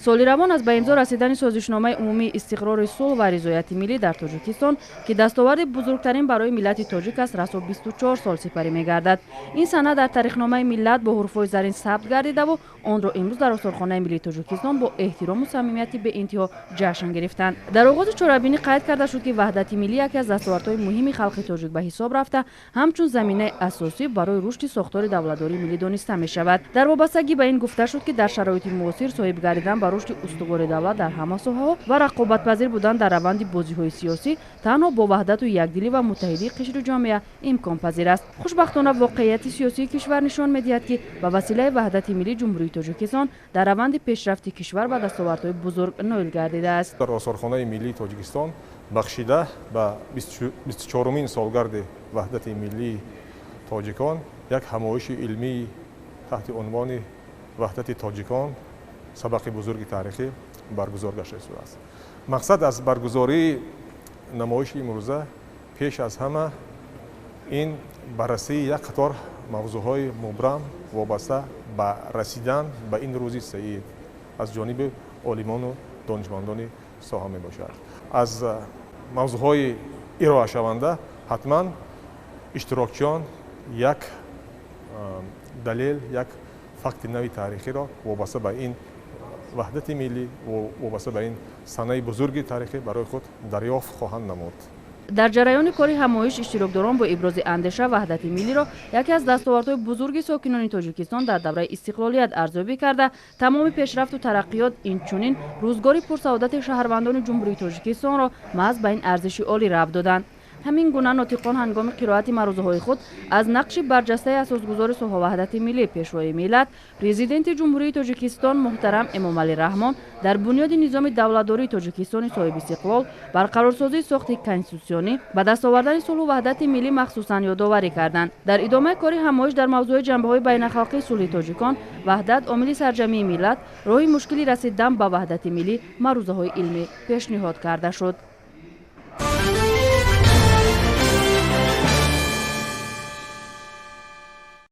Соли равон аз ба имзо расидани Созишномаи умумии истиқрори сулҳ ва ризояти миллӣ дар Тоҷикистон, ки дастоварди бузургтарин барои миллати тоҷик аст, расо 24 сол сипарӣ мегардад. Ин сана дар таърихномаи миллат бо ҳурфҳои зарин сабт гардидаву онро имрӯз дар Осорхонаи миллии Тоҷикистон бо эҳтирому самимияти беинтиҳо ҷашн гирифтанд. Дар оғози чорабинӣ қайд карда шуд, ки ваҳдати миллӣ яке аз дастовардҳои муҳими халқи тоҷик ба ҳисоб рафта, ҳамчун заминаи асосӣ барои рушди сохтори давлатдории миллӣ дониста мешавад. Дар вобастагӣ ба ин гуфта шуд, ки дар шароити муосир соҳиб гардидан ба рушди устувори давлат дар ҳама соҳаҳо ва рақобатпазир будан дар раванди бозиҳои сиёсӣ танҳо бо ваҳдату якдилӣ ва муттаҳидии қишри ҷомеа имконпазир аст. Хушбахтона, воқеияти сиёсии кишвар нишон медиҳад, ки ба василаи ваҳдати миллӣ Ҷумҳурии Тоҷикистон дар раванди пешрафти кишвар ба дастовардҳои бузург ноил гардидааст. Дар Осорхонаи миллии Тоҷикистон бахшида ба 24-умин солгарди ваҳдати миллии тоҷикон як ҳамоиши илмии таҳти унвони «Ваҳдати тоҷикон: сабақи бузурги таърихӣ» баргузор гашта истодааст. Мақсад аз баргузории намоиши имрӯза пеш аз ҳама ин баррасии як қатор мавзӯъҳои мубрам, вобаста ба расидан ба ин рӯзи саид, аз ҷониби олимону донишмандони соҳа мебошад. Аз мавзӯъҳои ироашаванда ҳатман иштирокчиён як далел, як факти нави таърихиро вобаста ба ин ваҳдати миллӣ, вобаста ба ин санаи бузурги таърихӣ барои худ дарёфт хоҳанд намуд. Дар ҷараёни кори ҳамоиш иштирокдорон бо ибрози андеша ваҳдати миллиро яке аз дастовардҳои бузурги сокинони Тоҷикистон дар давраи истиқлолият арзёбӣ карда, тамоми пешрафту тараққиёт, инчунин рӯзгори пурсаодати шаҳрвандони Ҷумҳурии Тоҷикистонро маҳз ба ин арзиши олӣ рабт доданд. Ҳамин гуна нотиқон ҳангоми қироати маърузаҳои худ аз нақши барҷастаи асосгузори сулҳу ваҳдати миллӣ, Пешвои миллат, Президенти Ҷумҳурии Тоҷикистон муҳтарам Эмомалӣ Раҳмон дар бунёди низоми давлатдории Тоҷикистони соҳибистиқлол, барқарорсозии сохти конститутсионӣ, ба даст овардани сулҳу ваҳдати миллӣ махсусан ёдоварӣ карданд. Дар идомаи кори ҳамоиш дар мавзӯи ҷанбаҳои байнахалқии сулҳи тоҷикон, ваҳдат — омили сарҷамъии миллат, роҳи мушкили расидан ба ваҳдати миллӣ маърузаҳои илмӣ пешниҳод карда шуд.